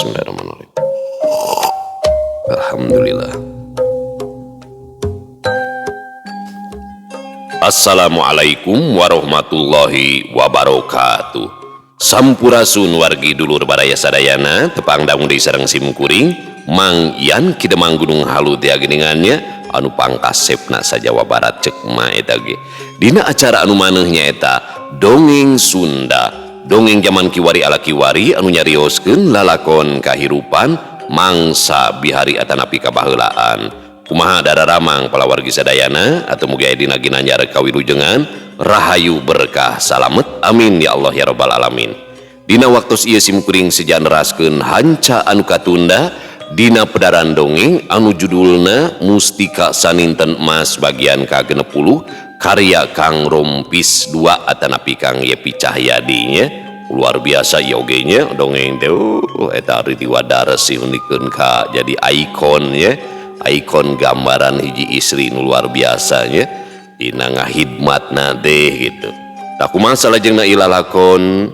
Bismillahirrahmanirrahim. Alhamdulillah. Assalamualaikum warahmatullahi wabarakatuh. Sampurasun wargi dulur baraya sadayana, tepang dangu deui sareng simkuring Mang Yan Ki Demang Gunung Halu teh geningannya anu pangkasepna sa Jawa Barat cek ma eta ge. Dina acara anu maneuh nyaeta Dongeng Sunda. Dongeng zaman kiwari ala kiwari anu nyarioskeun lalakon kahirupan mangsa bihari atanapi kabaheulaan. Kumaha dararamang palawargi sadayana atau mugi aya dina ginanjar kawilujengan rahayu berkah salamet amin ya Allah ya rabbal alamin. Dina waktos ieu simkuring sejan neraskeun hanca anu katunda dina pedaran dongeng anu judulna Mustika Saninten Emas bagian ka-60 karya Kang Rompis 2 atanapi Kang Yepi Cahyadi nya. Luar biasa ieu oge nya dongeng teh eta Riri Wadarsi unikeun ka jadi ikon nya, ikon gambaran hiji istri nu luar biasa nya dina ngahidmatna teh gitu. Tah kumaha salajengna ilalakon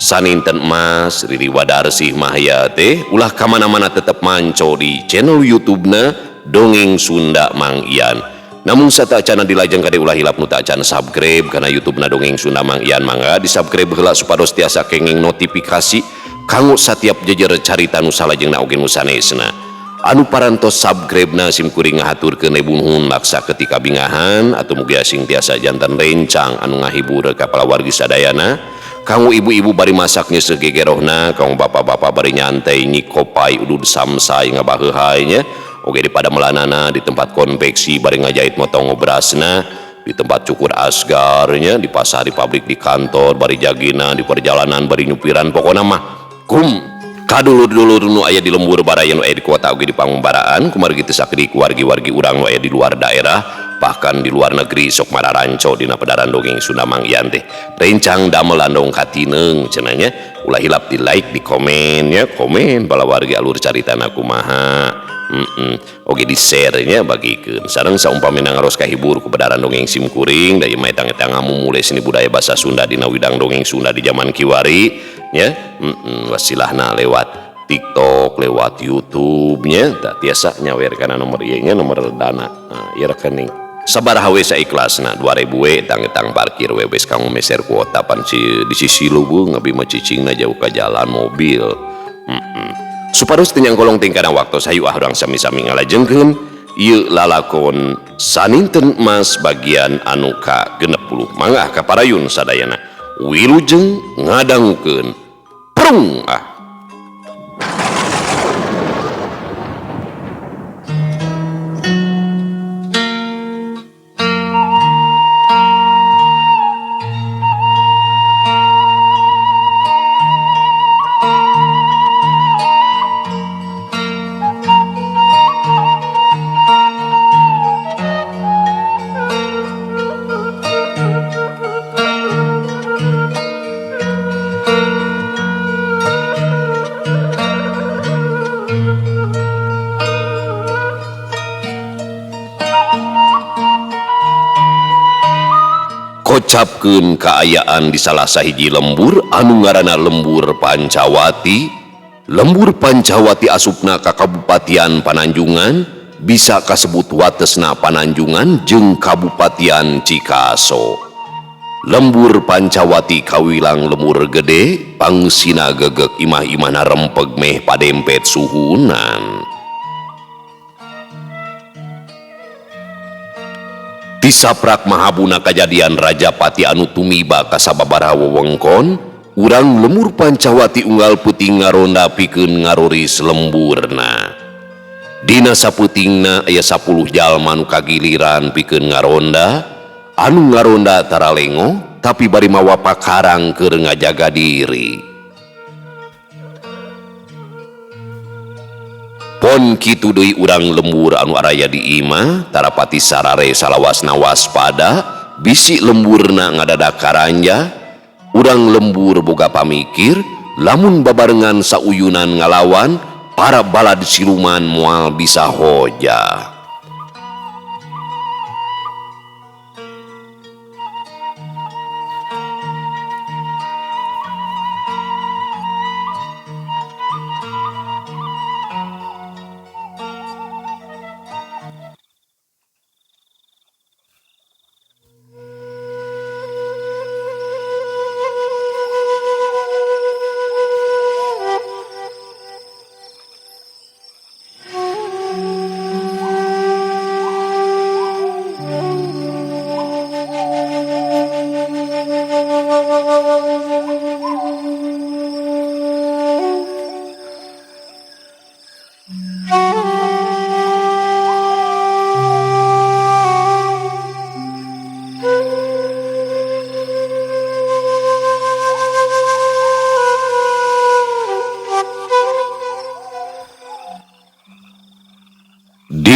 Saninten Emas Riri Wadarsih Mahya teh ulah kamana-mana tetep manco di channel YouTube-na Dongeng Sunda Mang Ian. Namun sateuacanna dilajeng kade ulah hilap nu teu acan subscribe kana YouTube-na Dongeng Sunda Mang Ian, mangga di-subscribe heula supados tiasa kenging notifikasi kanggo satiap jejer carita nu salajengna oge nu sanesna. Anu parantos subscribe-na simkuring ngahaturkeun ribu nuhun laksa ketika bingahan atau mugi asing tiasa janten rencang anu ngahibur ka palawargi sadayana. Kanggo ibu-ibu bari masak nyeuseuk gegerohna, kanggo bapak-bapak bari nyantai nyikopai udud samsai ngabaheuhai nya. Oge di pada melanana di tempat konveksi bari ngajahit motong obrasna, di tempat cukur asgarnya, di pasar, di pabrik, di kantor bari jagina, di perjalanan bari nyupiran, pokona mah kum kadulur-dulur nu aya di lembur baraya nu aya di kota oge di pangumbaraan kumargi teu sakedik wargi-wargi urang nu aya di luar daerah bahkan di luar negeri sok mararanco dina pedaran dongeng Sunda Mang Ian teh. Rencang damel landong katineung cenah nya, ulah hilap di like, di komen ya, komen bala wargi alur caritana kumaha. Oge di share nya bagikeun sareng saumpamina ngaros kahibur ku pedaran dongeng simkuring da ieu mah etang-etang ngamumule seni budaya bahasa Sunda dina widang dongeng Sunda di zaman kiwari nya. Wasilahna lewat TikTok, lewat YouTube nya, tak tiasa nyawer kana nomor ieu nya, nomor dana. Nah, ieu rekening. Sabaraha we saikhlasna 2000 we tang-tang parkir we geus kanggo meser kuota pan si di sisi leuweung abi mah cicingna jauh ka jalan mobil. Supados teu nyangkolong ting kana waktos hayu ah urang sami-sami ngalajengkeun ieu lalakon Saninten Emas bagian anu ka-60. Mangga ka parayun sadayana wilujeng ngadangukeun prung ah. Kocapkeun kaayaan di salah sahiji lembur anu ngaranna Lembur Pancawati. Lembur Pancawati asupna ka Kabupatian Pananjungan, bisa kasebut watesna Pananjungan jeung Kabupatian Cikaso. Lembur Pancawati kawilang lembur gede, pangsina gegek imah-imahna rempeg meh padempet suhunan. Tisaprak mahabuna kajadian Rajapati anu tumiba ka sababaraha wewengkon, urang Lemur Pancawati unggal peuting ngaronda pikeun ngaroris lemburna. Dina sapeutingna aya 10 jalma nu kagiliran pikeun ngaronda, anu ngaronda tara lengo tapi bari mawa pakarang keur ngajaga diri. Pon kitu deui urang lembur anu araya di imah tarapati sarare salawasna waspada bisi lemburna ngadadak karanja. Urang lembur boga pamikir lamun babarengan sauyunan ngalawan para balad siluman moal bisa hoja.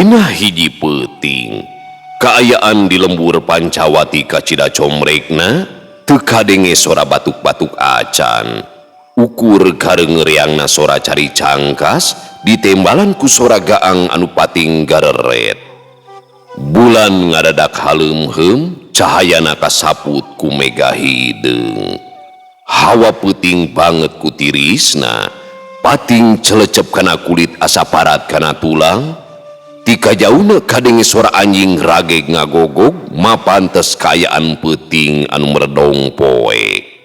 Dina hiji peuting, kaayaan di lembur Pancawati kacida comrekna, teu kadenge sora batuk-batuk acan. Ukur kareungreangna sora cari cangkas, ditembalan ku sora gaang anu pating gareret. Bulan ngadadak haleumheum, cahayana kasaput ku mega hideung. Hawa peuting banget ku tirisna, pating celecep kana kulit asa parat kana tulang. Ti kajauna kadenge sora anjing rageg ngagogog, mapantes kaayaan peuting anu meredong poek.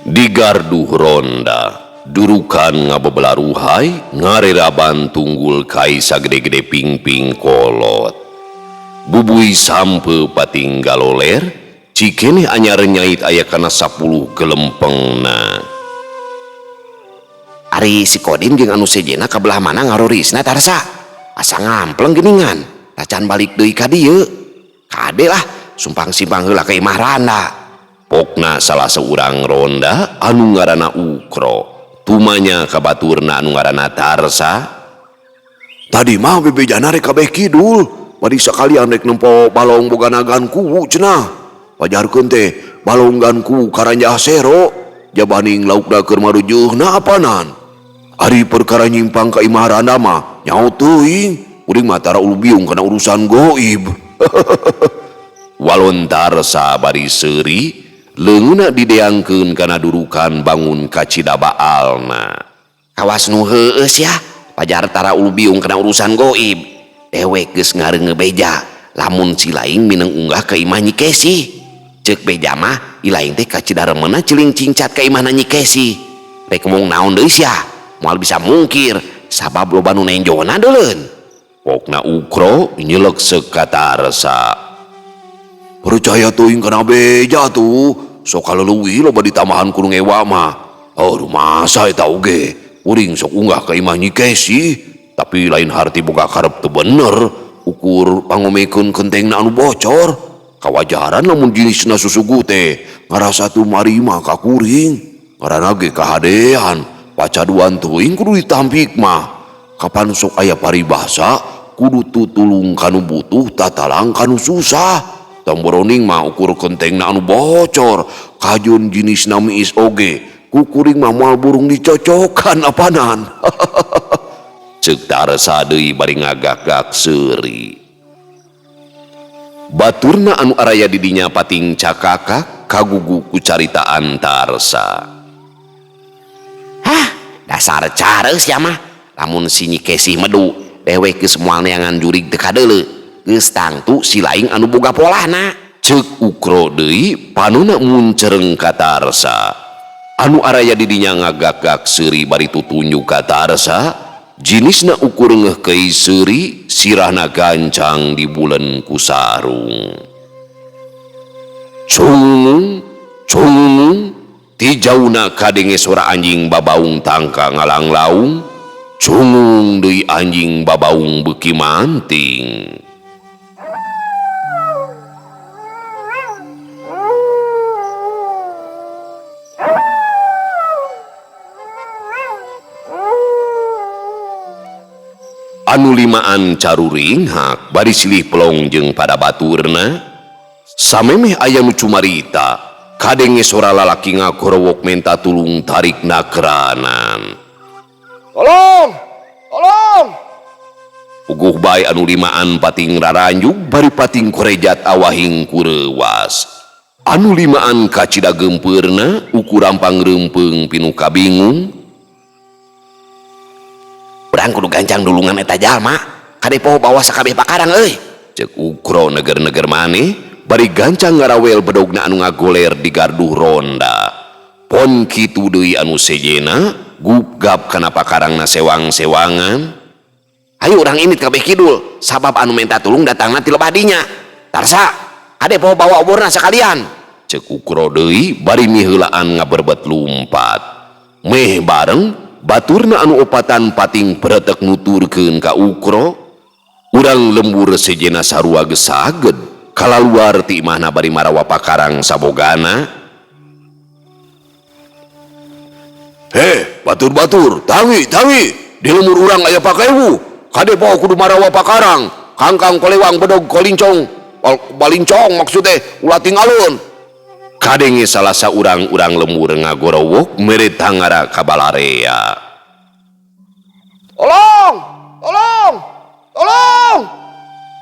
Di garduh ronda, durukan ngabebelaruhai, ngareraban tunggul kai sagede-gede pingping kolot. Bubui sampe pating galoler, cikeneh anyar nyait aya kana 10 gelempengna. Ari si Kodim jeung anu sejena ka belah mana ngarorisna Tarsa? Asa ngampleng geuningan, tacan balik deui ka dieu. Kade lah, sumpang-simpang heula ka imah Randa. Pokna salah seurang ronda anu ngaranna Ukro, tumanya kabaturna anu ngaranna Tarsa. Tadi mah bebejana rek kabeh kidul, bari sakalian rek nempo balong boga nagan kuwu cenah. Pajarkeun teh balonggan kuwu karanjah sero, jabaning laukna keur marujuhna apanan. Ari perkara nyimpang ka imah Randa mah nyaho teuing, kuring mah tara ulubiung kana urusan goib. Walon Tarsa bari seuri, leungeunna dideangkeun kana durukan bangun kacida baalna. Kawas nu heueus sia, pajar tara ulubiung kana urusan goib. Dewek geus ngareungeun beja, lamun si laing mineng unggah ka imah Nyi Kesi. Ceuk beja mah ilaing teh kacida remeuna ciling cingcat ka imahna Nyi Kesi. Rek ngomong naon deui sia, moal bisa mungkir sabab loba nu nenjona deuleun. Pokna Ukro nyelek seuk ka Tarsa. Percaya teuing kana beja tuh, sok kaleuwih loba ditambahan ku nu ngewa mah. Aduh masa eta oge, kuring sok unggah ka imah Nyi Kesi, tapi lain harti boga karep teu bener, ukur pangomekeun kentengna anu bocor. Kawajaran lamun jenisna susugu teh ngarasa tu marima ka kuring, ngaranna ge kahadean, pacaduan teuing kudu ditampik mah. Kapan sok aya paribasa kudu tutulung kanu butuh tatalang kanu susah. Tong boroning mah ukur kentengna anu bocor, kajun jenisna miis oge, ku kuring mah moal burung dicocokan apanan. Ceuk Tarsa deui bari ngagak-gak seuri. Baturna anu araya di dinya pating cakakak kagugu ku caritaan Tarsa. Hah, dasar careus ya mah. Lamun si Nyi Kesi medu, dewek geus moal neangan jurig teu kadeuleu. Geus tangtu si laing anu boga polahna. Ceuk Ukro deui panona muncereng ka Tarsa. Anu araya di dinya ngagak-gak seuri bari tutunjuk ka Tarsa, jinisna ukur ngeuhkeuy seuri, sirahna gancang dibulen ku sarung. Cungung, cungung, ti jauna kadenge sora anjing babaung tangka ngalanglaung, cungung deui anjing babaung beuki manting. Anu limaan caruringhak bari silih pelong jeung pada baturna. Samemeh aya nu cumarita, kadenge sora lalaki ngagorowok menta tulung tarik nakeranan. Tolong! Tolong! Puguh bae anu limaan pating raranjug bari pating korejat awahing kureuwas. Anu limaan kacida gempeurna ukur rampang reumpeung pinu kabingung. Urang kudu gancang dulungan eta jalma, kade poho bawa sakabeh pakarang euy. Ceuk Ukro neger-neger maneh bari gancang ngarawel bedogna anu ngagoler di garduh ronda. Pon kitu deui anu sejena gupgap kana pakarangna sewang-sewangan. Hayu urang indit ka beh kidul sabab anu menta tulung datangna ti lebah dinya. Tarsa, kade poho bawa oborna sakalian. Ceuk Ukro deui bari miheulaan ngaberbet lumpat. Meh bareng baturna anu opatan pating pretek nuturkeun ka Ukro. Urang lembur sejena sarua geus saged kalaluar ti imahna bari marawa pakarang sabogana. Heh, batur-batur, tangi, tangi, di lemur urang aya pakewu. Kade poho kudu marawa pakarang, kangkang kolewang bedog kolincong, balincong maksudnya ulah tinggalun. Kadenge salah saurang urang lemur ngagorowok mere tangara ka balarea. Tolong, tolong, tolong.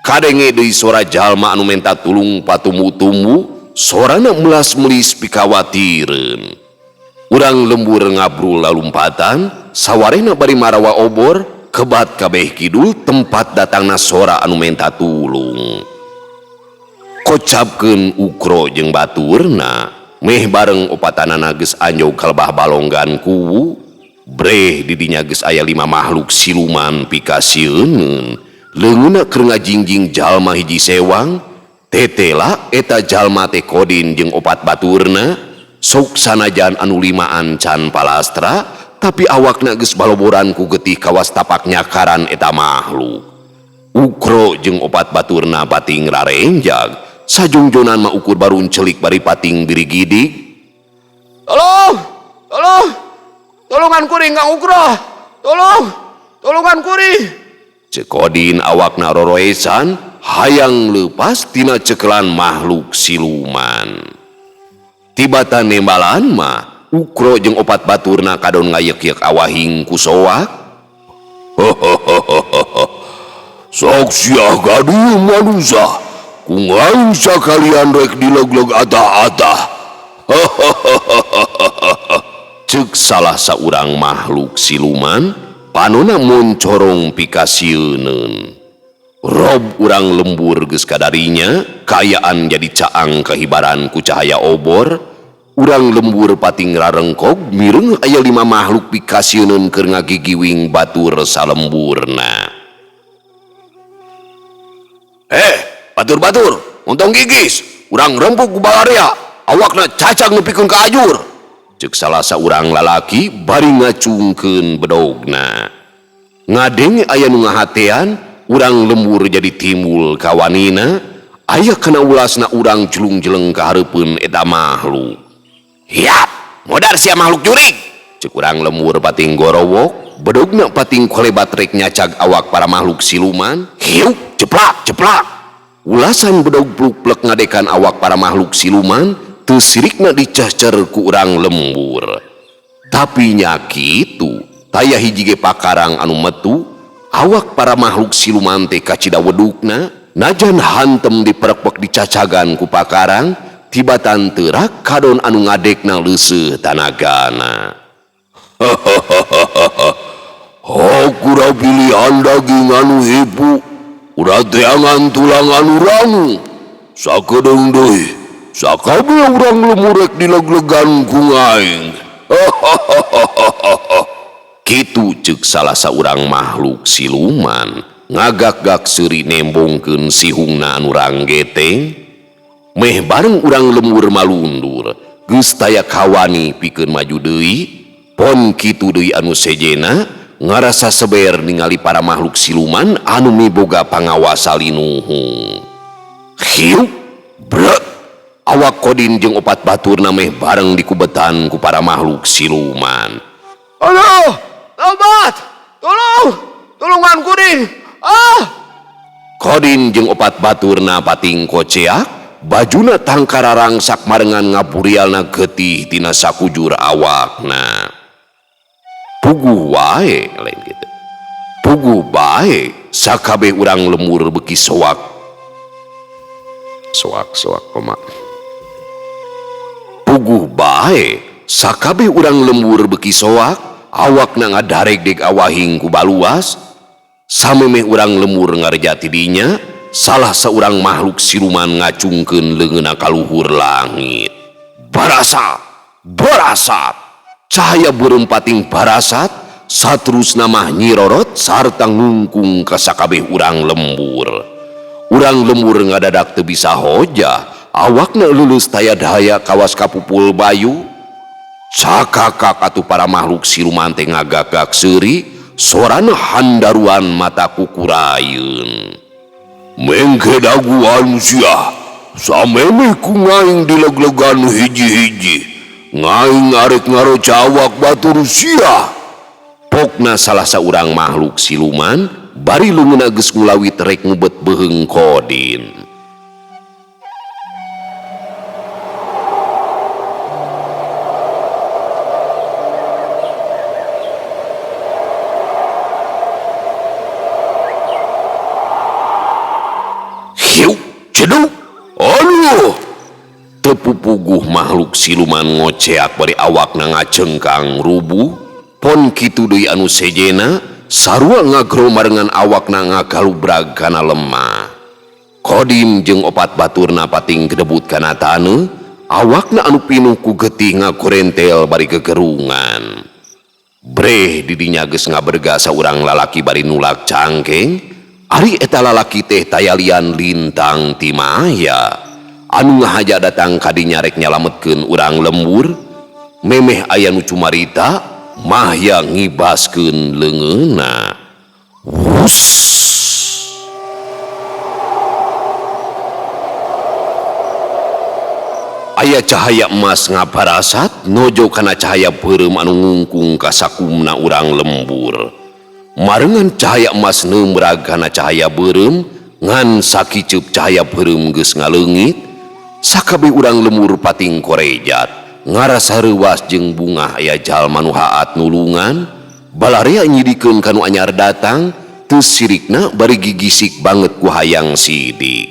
Kadenge deui sora jalma anu menta tulung patumbu-tumbu, sorana melas-melis pikawatireun. Urang lembur ngabrul lalumpatan, sawarehna bari marawa obor, kebat kabeh kidul tempat datangna sora anu menta tulung. Kocapkeun Ukro jeung baturna, meh bareng opatanana geus anjog kalebah balonggan kuwu, breh didinya geus aya 5 makhluk siluman pikasieuneun. Leungeunna keur ngajingjing jalma hiji sewang, tetela eta jalma teh Kodin jeung opat baturna, sok sanajan anu limaan can palastra, tapi awakna geus baloboran ku getih kawas tapak nyakaran eta makhluk. Ukro jeung opat baturna pating rarenjag, sajongjonan mah ukur barun celik bari pating diri gidig. Tolong, tolong, tolongan kuring Kang Ukro, tolong, tolongan kuring. Ceuk Kodin awakna roroesan hayang leupas tina cekelan makhluk siluman. Tibatan nembalan mah Ukro jeung opat baturna kadon ngayek-yek awahing ku soak. Sok siah gaduh manusia, ku ngaing sakalian rek dileg-leg atah-atah. Ceuk salah saurang makhluk siluman, panona moncorong pikasieuneun. Rob urang lembur geus kadarinya, kaayaan jadi caang kehibaran ku cahaya obor. Urang lembur pating rarengkog mireng aya 5 makhluk pikasieuneun keur ngagigiwing batur salemburna. Batur-batur, montong gigis, urang rempuk ku balarea, awakna cacang nepikeun ka ajur. Ceuk salah saurang lalaki bari ngacungkeun bedogna. Ngadenge aya nu ngahatean, urang lembur jadi timbul kawanina, aya kana ulasna urang jelung-jeleng ka hareupeun eta makhluk. Hiap, modar sia makhluk jurig. Ceuk urang lembur pating gorowok, bedogna pating kolebat rek nyacag awak para makhluk siluman. Hiuk, jeplak, jeplak. Ulasan bedog pluk-plek ngadekan awak para makhluk siluman, teu sirikna dicehcer ku urang lembur. Tapi nya kitu, taya hiji ge pakarang anu metu, awak para makhluk siluman teh kacida wedukna, najan hantem diperekpek dicacagan ku pakarang, tibatan teurak kadon anu ngadekna leuseuh tanagana. Hakura pilihan daging anu hipu, udah teangan tulang anu rangu. Sakedeung deui, sakabeh urang lemurek dileg-legan ku ngaing. Kitu ceuk salah saurang makhluk siluman, ngagak-gak seuri nembongkeun sihungna anu ranggeteng. Meh bareng urang lemur malundur, geus taya kawani pikeun maju deui. Pon kitu deui anu sejena ngarasa seber ningali para makhluk siluman anu miboga pangawasa linuhung. Hiuk, brek, awak Kodin jeung opat baturna meh bareng dikubetan ku para makhluk siluman. Aduh, tobat, tolong, tolongan kuring, ah! Kodin jeung opat baturna pating koceak, bajuna tangkara rangsak marengan ngaburialna getih tina sakujur awakna. Puguh wae lain gitu. Puguh bae sakabeh urang lemur beuki soak. Soak-soak koma. Puguh bae sakabeh urang lembur beuki soak, awakna ngadareg-deg awahing ku baluas. Samemeh urang lemur ngareja ti dinya, salah seorang makhluk siluman ngacungkeun leungeunna ka luhur langit. Barasat, barasat, cahaya beureum pating barasat, Saterusna mah nyirorot sarta ngungkung ka sakabeh urang lembur. Urang lembur ngadadak teu bisa hoja, awakna leuleus taya daya kawas kapupul bayu. Cakakak atuh para makhluk siluman teh ngagagak seuri, sorana handaruan mata kukurayeun. Mengke daguan sia, samemeh ku ngaing dileg-legan hiji-hiji. Ngaing arek ngarocawak batur sia. Pokna salah saurang makhluk siluman bari leungeunna geus ngulawit rek ngubet beuheung Kodin. Hiu, ceduk, aduh. Tepupuguh makhluk siluman ngoceak bari awakna ngacengkang rubuh. Pon kitu deui anu sejena sarua ngagro marengan awakna ngagalubrag kana lemah. Kodim jeung opat baturna pating gedebut kana taneuh, awakna anu pinuh ku getih ngagorentel bari gegerungan. Breh didinya geus ngaberga saurang lalaki bari nulak cangkeng, ari eta lalaki teh tayalian lintang ti maya. Anu ngahaja datang ka dinya rek nyalametkeun urang lembur, memeh aya nu cumarita Mahya ngibaskeun leungeunna. Wus. Aya cahaya emas ngabarasat nojo kana cahaya beureum anu ngungkung ka sakumna urang lembur. Marengan cahaya emas neumrag kana cahaya beureum ngan sakiceup cahaya beureum geus ngaleungit, sakabeh urang lembur pating korejat. Ngarasa reuwas jeung bungah aya jalma nu haat nulungan, balarea nyidikeun ka nu anyar datang, teu sirikna bari gigisik banget ku hayang sidik.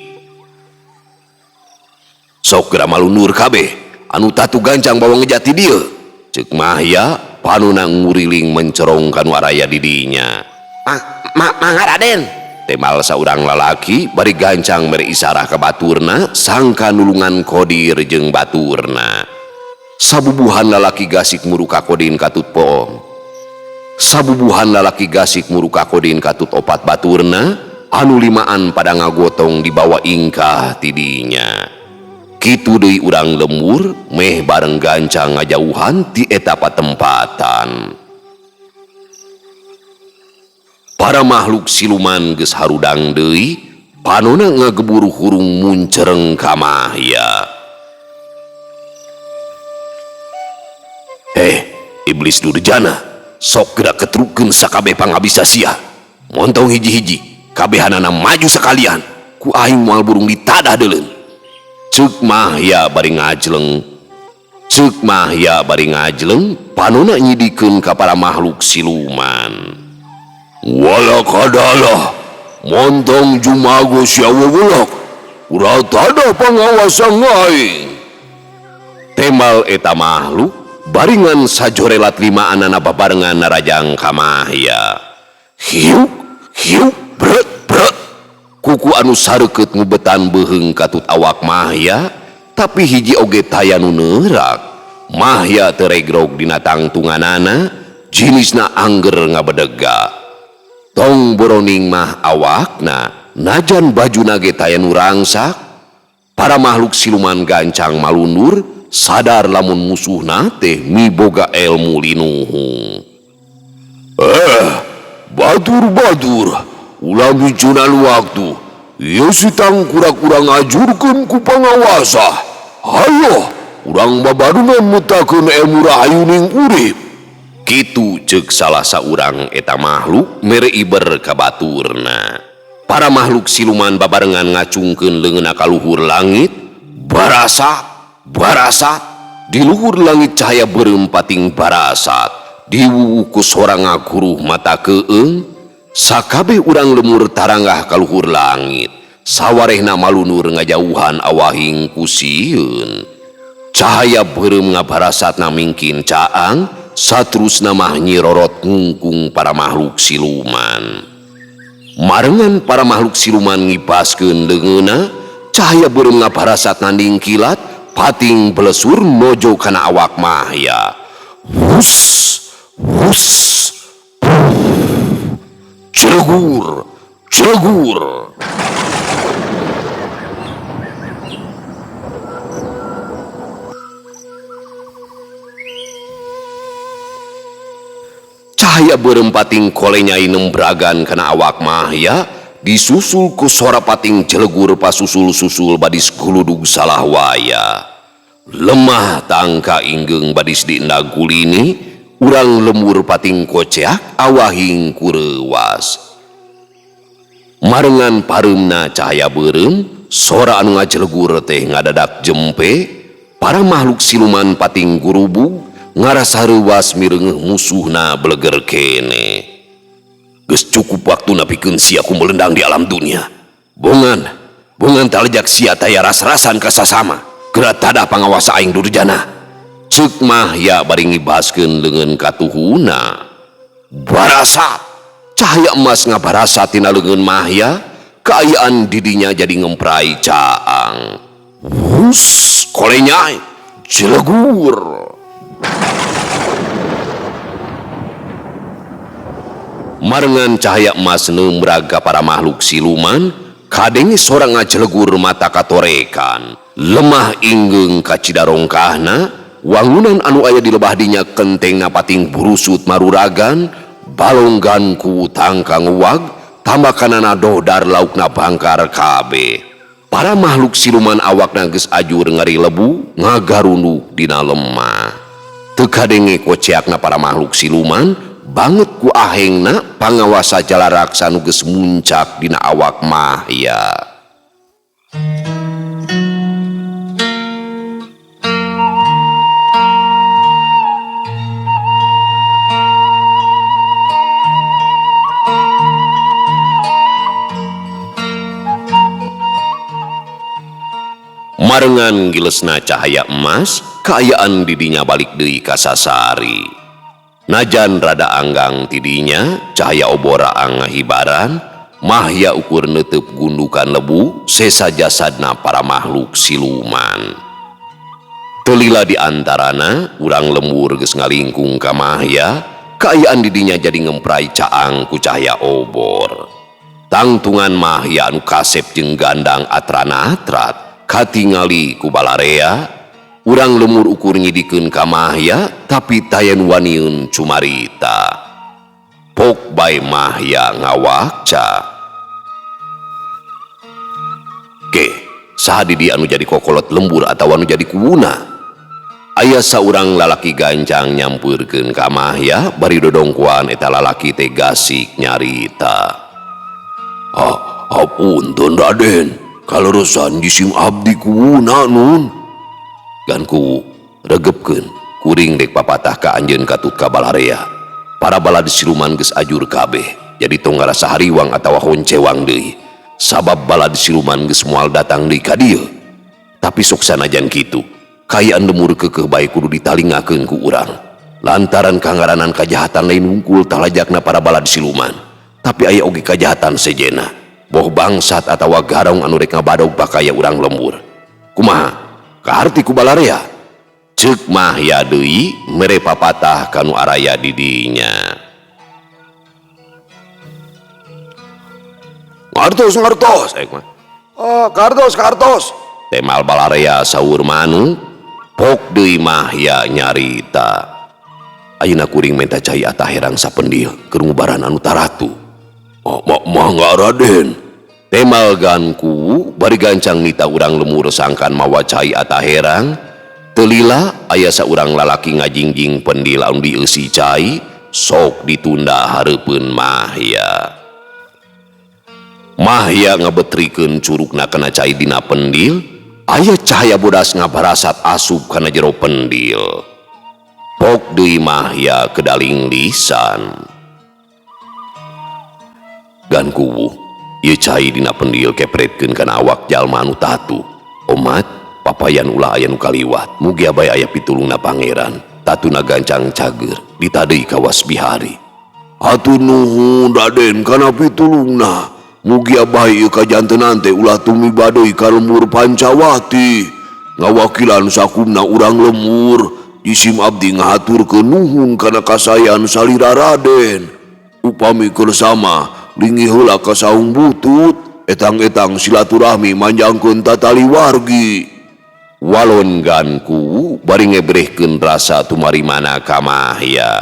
Sok geura malundur kabeh, anu tatu gancang bawa ngejati dieu. Ceuk Mahya panuna nguriling mencerong ka nu araya di dinya. Mangga Raden. Temal saurang lalaki bari gancang mere isarah ka baturna sangka nulungan Kodir jeung baturna. Sabubuhan lalaki gasik muruka Kodin katut poong. Sabubuhan lalaki gasik muruka Kodin katut opat baturna anu limaan pada ngagotong dibawa ingkah tidinya. Kitu deui urang lembur meh bareng gancang ngajauhan ti eta patempatan. Para makhluk siluman geus harudang deui, panona ngagebur hurung muncereng ka Mahya. Iblis durjana, sok geura ketrukeun sakabeh pangabisa sia. Montong hiji-hiji, kabehanana maju sakalian, ku aing moal burung ditadah deuleun. Ceuk Mahya bari ngajleng. Ceuk Mahya bari ngajleng, panona nyidikeun ka para makhluk siluman. Walakadalah, montong jumago sia wewelak, ulah tada pangawasan aing. Temal eta makhluk baringan sajorelat lima anana babarengan narajang ka Mahya. Hiuk, hiuk, brek, brek. Kuku anu sareukeut ngubetan beuheung katut awak Mahya, tapi hiji oge taya nu neurak. Mahya teu regrog dina tangtunganana, jinisna angger ngabedega. Tong boroning mah awakna, najan bajuna ge taya nu rangsak. Para makhluk siluman gancang malundur, sadar lamun musuhna teh miboga ilmu linuhung. Batur-batur, ulah micunan waktu. Ieu si tangkurak urang ajurkeun ku pangawasa. Hayo, urang babarungan mutakeun ilmu rahayuning urip. Kitu ceuk salah saurang eta makhluk mere iber ka baturna. Para makhluk siluman babarengan ngacungkeun leungeunna ka luhur langit, barasa, barasa, di luhur langit cahaya beureum pating barasat, diwuwuh ku sora ngaguruh mata keung, sakabeh urang lemur taranggah ka luhur langit, sawarehna malunur ngajauhan awahing ku sieun. Cahaya beureum ngabarasatna mingkin caang, saterusna mah nyirorot ngungkung para makhluk siluman. Marengan para makhluk siluman ngibaskeun leungeunna, cahaya beureum ngabarasatna ningkilat, pating belesur nojo kana awak Mahya. Wus, wus, Jelegur, jelegur. Cahaya beureum pating kolenyai nembragan kana awak Mahya disusul ku sora pating jelegur pasusul-susul badis guludug salah waya. Lemah tangka inggeung badis diendag kulini, urang lemur pating koceak awahing kureuwas. Marengan pareumna cahaya beureum, sora anu ngajelegur teh ngadadak jempe, para makhluk siluman pating gurubug ngarasa reuwas mireungeuh musuhna beleger kene. Geus cukup waktuna pikeun sia kumelendang di alam dunia. Bongan, bongan talejak sia taya ras-rasan ka sasama. Geura tadah pangawasa aing durjana. Ceuk Mahya bari ngibaskeun leungeun katuhuna. Barasat, cahaya emas ngabarasat tina leungeun Mahya, kaayaan didinya jadi ngemprai caang. Wus, kolenyai, jelegur. Marengan cahaya emas nembrag ka para makhluk siluman, kadenge sora ngajelegur mata katorekan. Lemah inggeung ka cidarongkahna, wangunan anu aya di lebah dinya kentengna pating burusut maruragan, balonggan ku tangka nguwag, tambakanana dohdar laukna bangkar kabeh. Para makhluk siluman awakna geus ajur ngari lebu, ngagarunduk dina lemah. Teu kadenge koceakna para makhluk siluman, banget ku ahengna pangawasa jalaraksa nu geus muncak dina awak Mahya. Marengan gilesna cahaya emas, kaayaan didinya balik deui ka sasari. Najan rada anggang tidinya, cahaya obora ngahibaran, Mahya ukur neuteub gundukan lebu, sesa jasadna para makhluk siluman. Telila di antarana, urang lembur geus ngalingkung ka Mahya, kaayaan didinya jadi ngemprai caang ku cahaya obor. Tangtungan Mahya anu kasep jeung gandang atrana-atrat, katingali ku balarea, urang lemur ukur nyidikeun ka Mahya, tapi taya nu waniun cumarita. Pok bae Mahya ngawakca. Ke, saha di dieu anu jadi kokolot lembur atawa anu jadi kuwuna? Aya saurang lalaki gancang nyampeurkeun ka Mahya, bari dodongkoan eta lalaki teh gasik nyarita. Ah, hapunten Raden. Kaleresan jisim abdi kuwuna nun. Ganku regepkeun kuring dek papatah ka anjeun katut ka balarea. Para balad siluman geus ajur kabeh, jadi tong ngarasa hariwang atawa honcewang deui. Sabab balad siluman geus moal datang deui ka dieu. Tapi sok sanajan kitu, kaayaan lemur keukeuh bae kudu ditalingakeun ku urang. Lantaran kangaranan kajahatan lain wungkul talajakna para balad siluman, tapi aya oge kajahatan sejenna. Boh bangsat atawa garong anu rek ngabadog bakaya urang lembur. Kumaha? Kaharti ku balarea? Ceuk Mahya deui mere papatah kanu araya di dinya. Ngartos ngartos ek mah. Oh, kartos kartos. Temal balarea saur manu, pok deui Mahya nyarita. Ayeuna kuring menta cai atah herang sapendil keur ngubaran anu taratu. Oh, mangga Raden. Temal ganku bari gancang nita urang lemur sangkan mawa cai atah herang. Telila aya saurang lalaki ngajingjing pendil anu dieusi cai, sok ditunda hareupeun Mahya. Mahya ngabetrikeun curugna kana cai dina pendil, aya cahaya bodas ngabarasat asup kana jero pendil. Pok deui Mahya kedaling lisan. Gan kuwu, ieu cai dina pendil kepretkeun kana awak jalma anu tatu. Omat, papayan ulah aya nu kaliwat, mugia bae aya pitulungna pangeran. Tatuna gancang cager, ditadei ka wasbihari. Hatur nuhun Raden kana pitulungna. Mugia bae ieu kajantenan teh ulah tumiba deui ka lembur Pancawati. Ngawakilan sakumna urang lemur, jisim abdi ngahaturkeun nuhun kana kasayan salira Raden. Upami keur sama Linggih heula ka saung butut, etang-etang silaturahmi manjangkeun tatali wargi. Walon ganku bari ngebrehkeun rasa tumarimana ka Mahya.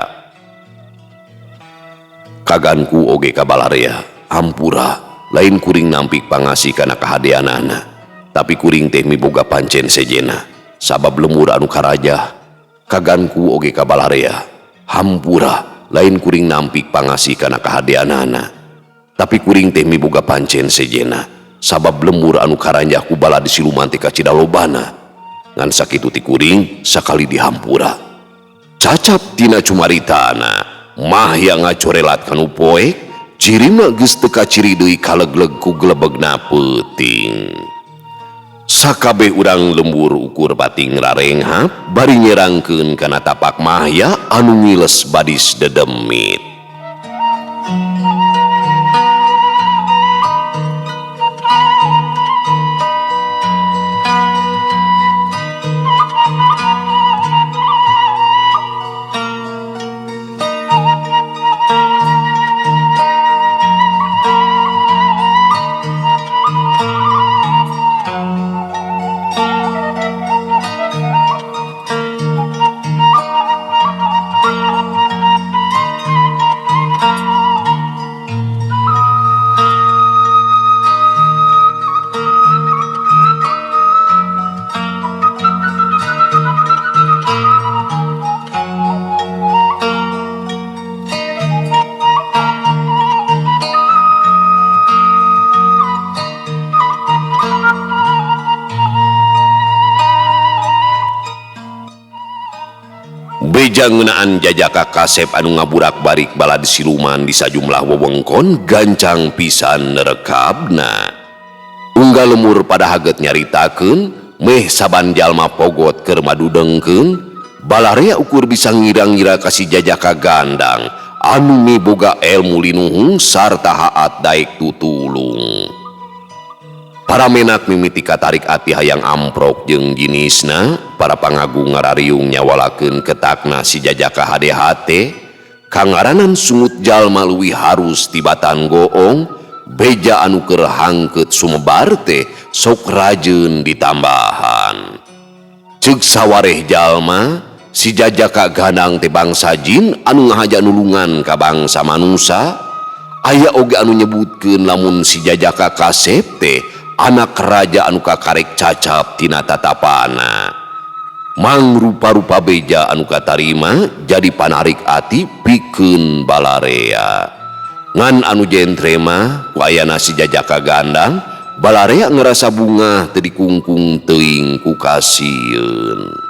Kaganku oge ka balarea, hampura lain kuring nampik pangasih kana kahadeanana, tapi kuring teh miboga pancen sejena sabab lemur anu karajah. Kaganku oge ka balarea, hampura lain kuring nampik pangasih kana kahadeanana, tapi kuring teh miboga pancen sejena sabab lemur anu karanjah ku balad siluman teh kacida lobana. Ngan sakitu ti kuring sakali dihampura. Cacap tina cumaritana Mahya ngacorelat kanu poek, cirina geus teu kaciri deui kalegleg ku gelebegna peuting. Sakabeh urang lembur ukur bating rarenghap bari nyerangkeun kana tapak Mahya anu ngiles badis dedemit. Beja ngeunaan jajaka kasep anu ngaburak-barik balad siluman di sajumlah wewengkon gancang pisan nerekabna. Unggal lemur pada haget nyaritakeun, meh saban jalma pogot keur madudengkeun, balarea ukur bisa ngira-ngira ka si jajaka gandang anu miboga elmu linuhung sarta haat daek tutulung. Para menak mimiti katarik ati hayang amprok jeung jinisna, para pangagung ngarariung nyawalakeun ketakna si jajaka hade-hate, kangaranan sungut jalma leuwih harus tibatan goong, beja anu keur hangkeut sumebar teh sok rajeun ditambahan. Ceuk sawareh jalma, si jajaka gandang teh bangsa jin anu ngahaja nulungan ka bangsa manusa, aya oge anu nyebutkeun lamun si jajaka kasep teh anak raja anu kakarek cacap tina tatapana. Mangrupa-rupa beja anu katarima jadi panarik ati pikeun balarea. Ngan anu jentre mah ku ayana si jajaka gandang, balarea ngerasa bungah teu dikungkung teuing ku kasieun.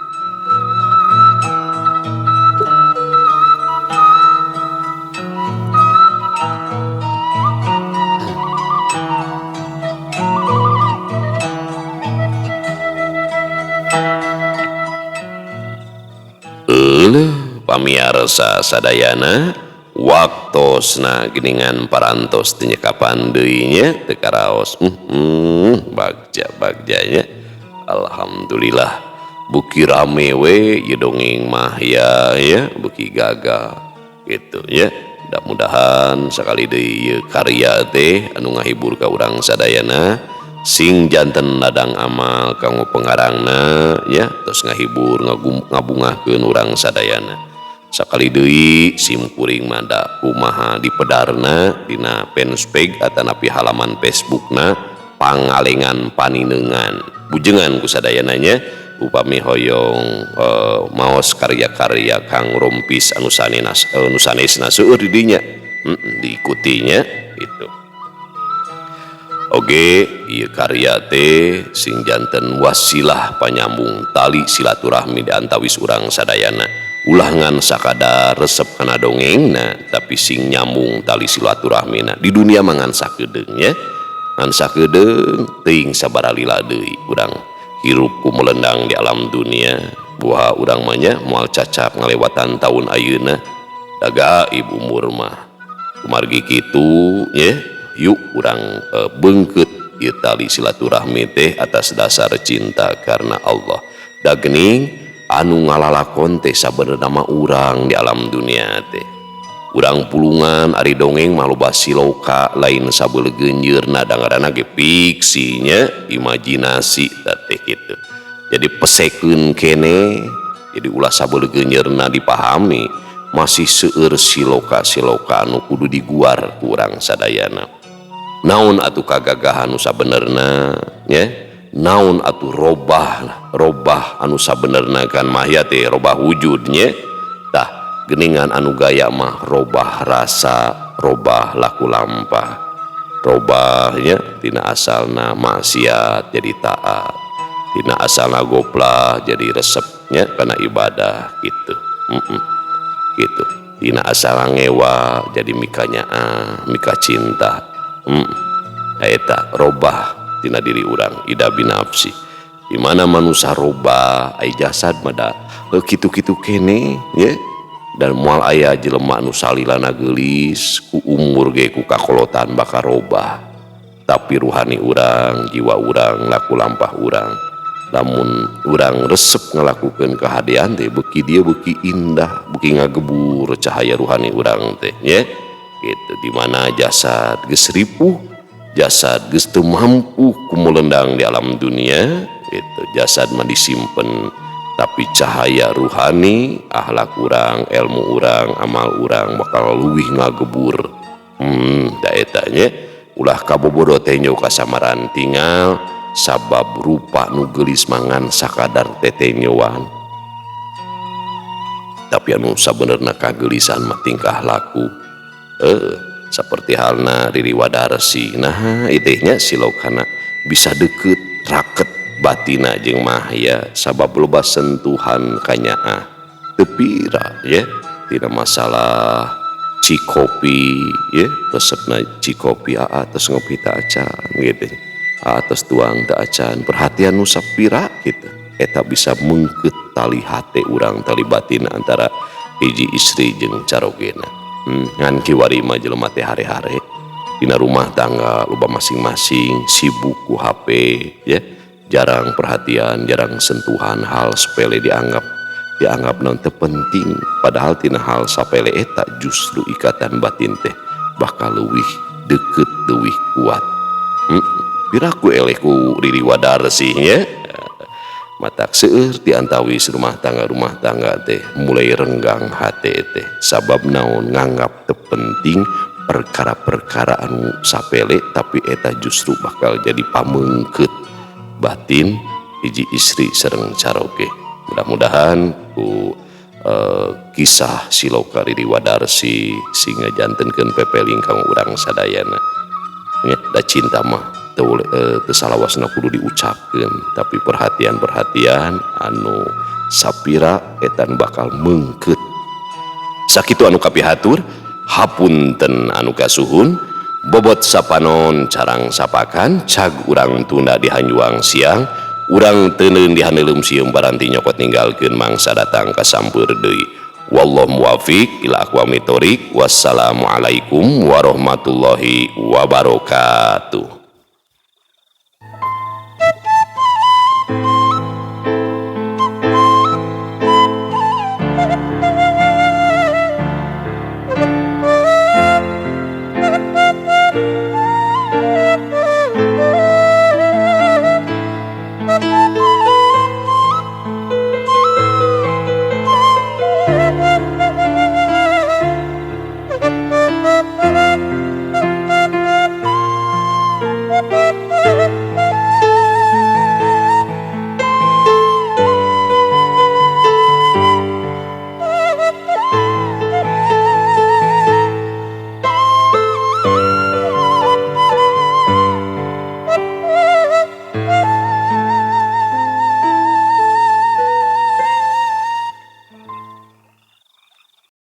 Pamiarsa sadayana waktosna geningan parantos teu nyekapan deui nya teu karaos. Bagja-bagjanya alhamdulillah buki rame we ieu dongeng mah ya, ya buki gagah gitu ya. Mudah-mudahan sakali deui ieu karya teh anu ngahibur ka urang sadayana sing janten ladang amal kanggo pengarangna ya, terus ngahibur ngabungahkeun urang sadayana. Sakali deui sim kuring manda kumaha dipedarna dina fanspage atanapi halaman Facebookna Pangalengan Paninengan. Bujengan ku sadayana nya upami hoyong maos karya-karya Kang Rompis anu sanesna seueur di dinya. Diikutinya itu. Oge ieu karya teh sing janten wasilah panyambung tali silaturahmi di antawis urang sadayana. Ulah ngan sakadar resep kana dongengna tapi sing nyambung tali silaturahmina. Di dunia mah ngan sakedeung nya. Ngan sakedeung teuing sabaraha lila deui urang hirup ku melendang di alam dunia. Buah urang mah nya moal cacap ngalewatan taun ayeuna. Da gaib umur mah. Kumargi kitu nya. Yuk urang beungkeut ieu tali silaturahmi teh atas dasar cinta karena Allah. Da geuning anu ngalalakon teh sabenerna mah urang di alam dunia teh. Urang pulungan ari dongeng mah loba siloka lain sabeulegeunjeurna da ngaranna ge fiksi nya imajinasi teh kitu. Jadi pesekeun kene, jadi ulah sabeulegeunjeurna dipahami, masih seueur siloka-siloka anu kudu diguar ku urang sadayana. Naon atuh kagagahan nu sabenerna nya? Naon atuh robah, robah anu sabenerna kan mahya teh robah wujudnya. Tah geningan anu gaya mah robah rasa, robah laku lampah, robahnya tina asalna maksiat jadi taat, tina asalna goplah jadi resepnya karena ibadah gitu. Gitu. Tina asalna ngewa jadi mikanya mika cinta. Eta robah tina diri urang ida binafsi. Di mana manusia robah ai jasad mah da kitu-kitu kene ye. Dan moal aya jelema nu salilana geulis ku umur ge ku kakolotan bakal robah. Tapi ruhani urang, jiwa urang, laku lampah urang, lamun urang resep ngalakukeun kahadean teh beuki dia beuki indah, beuki ngagebur cahaya ruhani urang teh ye. Gitu, di mana jasad geus ripuh, jasad geus teu mampu kumulendang di alam dunia gitu. Jasad mah disimpen, tapi cahaya ruhani, akhlak urang, ilmu urang, amal urang bakal leuwih ngagebur. Da eta nya ulah kabobodo tenyo kasamaran tinggal sabab rupa nu geulis mangan sakadar tetenyoan. Tapi anu sabenerna kageulisan mah tingkah laku. Seperti halna Riri Wadarsi. Nah, itehnya silokana bisa deket raket batina jeung mahya sabab loba sentuhan kanyaah teu pira ya tina masalah cikopi ya resepna cikopi aa tos ngopi ta acan gitu, aa tos tuang ta acan, perhatian nu sapira gitu eta bisa mengket tali hate urang, tali batin antara hiji istri jeung carogena. Ngan kiwari mah jelema teh hare-hare dina rumah tangga loba masing-masing sibuk ku HP ya, jarang perhatian, jarang sentuhan, hal sepele dianggap non teu penting, padahal tina hal sapele eta justru ikatan batin teh bakal leuwih deket, leuwih kuat. Piraku eleh ku Riri Wadarsi nya. Matak seueur di antawis rumah tangga teh mulai renggang hate teh sabab naon nganggap teu penting perkara-perkara anu sapele, tapi eta justru bakal jadi pamengkeut batin hiji istri sareng caroge. Mudah-mudahan ku kisah siloka Riri Wadarsi sehingga jantenkeun pepeling kanggo urang sadayana. Nya da cinta mah teu salawasna kudu diucapkeun, tapi perhatian-perhatian anu sapira etan bakal mengket. Sakitu anu kapihatur, hapunten anu kasuhun, bobot sapanon carang sapakan, cag urang tunda di hanjuang siang, urang teuneun di haneuleum sieum baranti nyokot ninggalkeun mangsa datang kasampeur deui. Wallahu muwafiq ila aqwamit thoriq. Wassalamualaikum warahmatullahi wabarakatuh.